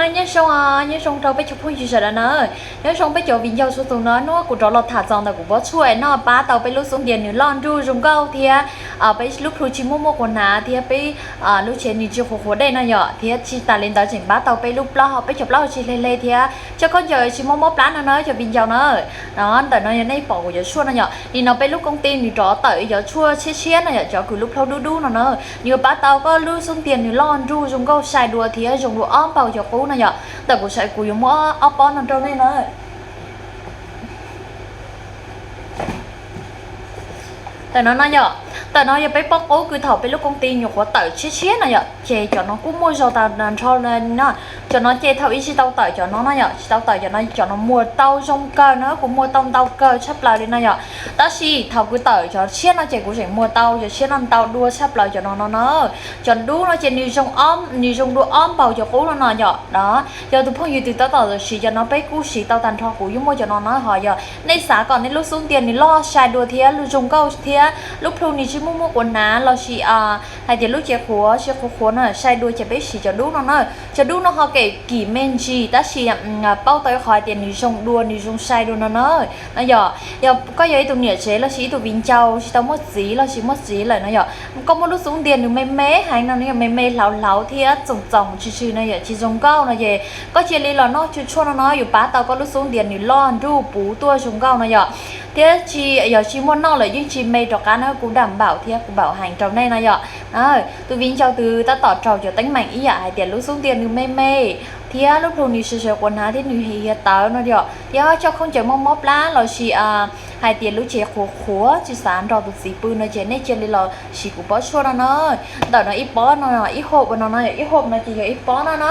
Nyob zoo, nyob zoo rau peb cov phooj ywg sawv daws na. Nyob zoo peb cov viv ncaus txhua tus no, hnub kuv rov los tham txog ntawm kuv pob tshuaj no pab tau peb lub xub ntiag nws loj nruj zoo nkauj thiab peb lub plhu tsis muaj muaj quas hnav thiab peb lub tsev nws tsis qhuav qhuav dej no yom, thiab tsis tas li ntawd tseem pab tau peb lub plaub hau, peb cov plaub hau tsis hle hle thiab cov khaub ncaws tsis mob mob plab no na cov viv ncaus na. Ntawm no yog nej pom kuv cov tshuaj no yom, nim no peb lub koom tij nws rov tawm cov tshuaj tshiab tshiab no yom, cov kws lub plhaub dub dub no na. Nws yuav pab tau koj lub xub ntiag nws loj nruj zoo nkauj sai dua thiab zoo dua ob npaug cov qub no yom. Ntawm kuv saib kuv yuav muab ob pob no rau nej na. Ntawm no no yom, ntawm no yog peb pob qub kws thaum peb lub koom tij nyuam qhuav tawm tshiab tshiab no yom, ces cov no kuj muaj zog tas nrho no. Cov no ces thaum ib tsis tau tawm cov no no yom, tsis tau tawm cov no, cov no muag tau zoo kawg na, kuv muag tau ntau kawg tshaj plaws li no yom. Tab sis thaum kuv tawm cov tshiab no ces kuv tseem muag tau cov tshiab no ntau dua tshaj plaws cov no no na. Cov dub no ces nws zoo dua ob npaug cov qub no no yom. Yog tus phooj ywg twg tab tom siv cov no peb kuj siv tau tag nrho, kuv yeej muaj cov no no. Ho yog nej xav kom nej lub xub ntiag nws loj sai dua thiab zoo nkauj thiab lub plhu nws tsis muaj muaj quas hnav lossis hais tias lub cev qhuav tsis qhuav qhuav no sai dua ces peb siv cov dub no na. Cov dub no ho kev kim me ntsis tab sis paub tau qhov hais tias nws zoo dua nws zoo sai dua no na. No yog, yog koj yog ib tug niam tsev lossis ib tug viv ncaus tsis tau muaj txiv lossis muaj txiv lawm no yom, koj muaj lub xub ntiag nws me me heev no, nws yog me me hlauv hlauv thiab txoom txoom tsw tsw no yom, tsis zoo nkauj no ces koj cia li los noj tshuaj no no yuav pab tau koj lub xub ntiag nws loj nruj puv tuaj zoo nkauj no yom. Thiab tsis, yog tsis muaj noj lawm yeej tsis me rov qab na, kuv dam npaum thiab kuv npaum heev rau nej no yom. Tus viv ncaus twg tab tom raug cov teeb meem ib yam hais tias lub xub ntiag nws me me thiab lub plhu nws sawv sawv quas hnav thiab nws hiav hiav tawv no yom, thiab coj khaub ncaws mob mob plab lossis hais tias lub cev qhuav qhuav tsis xav nrog tus txiv pw no ces nej cia li los siv kuv pob tshuaj no na. Ntawm no ib pob no, ib hộp no no yog ib hộp no ces yog ib pob no na.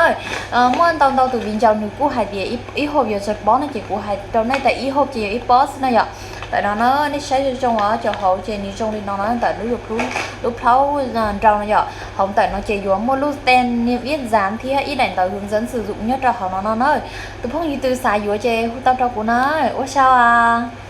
Muaj ntau ntau tus viv ncaus nws kuj hais tias ib hộp yog tsawg pob no ces kuv hais rau nej tias ib hộp ces yog ib pob xwb no yom. Ntawm no na nej saib zoo zoo os, cov hauv ces nws zoo li no no, ntawm lub, lub plaub nraug no yom, hauv ntawm no ces yuav muaj lub tem niêm yết giá thiab ib daim ntawv hướng dẫn sử dụng nyob rau hauv no no na. Tus phooj ywg twg xav yuav ces hu tau rau kuv na. Ua tsaug os.